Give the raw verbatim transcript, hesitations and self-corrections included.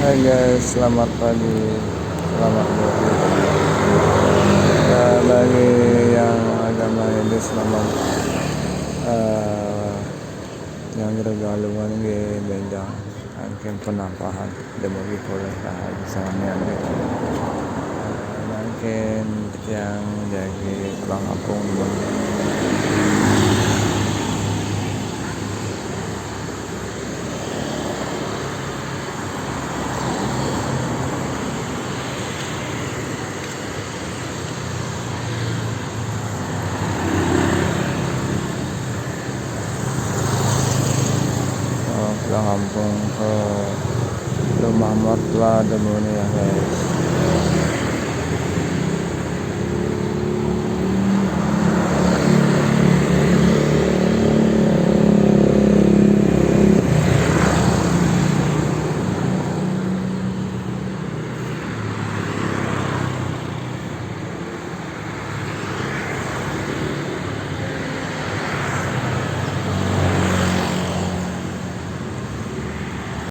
Hai guys, selamat pagi, selamat pagi. Eh, bagi yang agama Hindu, selamat, eh, yang Gereja Alungan nggih benjang angken penampahan dumugi polih rahayu sami nggih. Eh, mangkin tiang jagi pulang kampung dulu. Oh, pulang kampung ke rumah mertua dulu nih ya guys.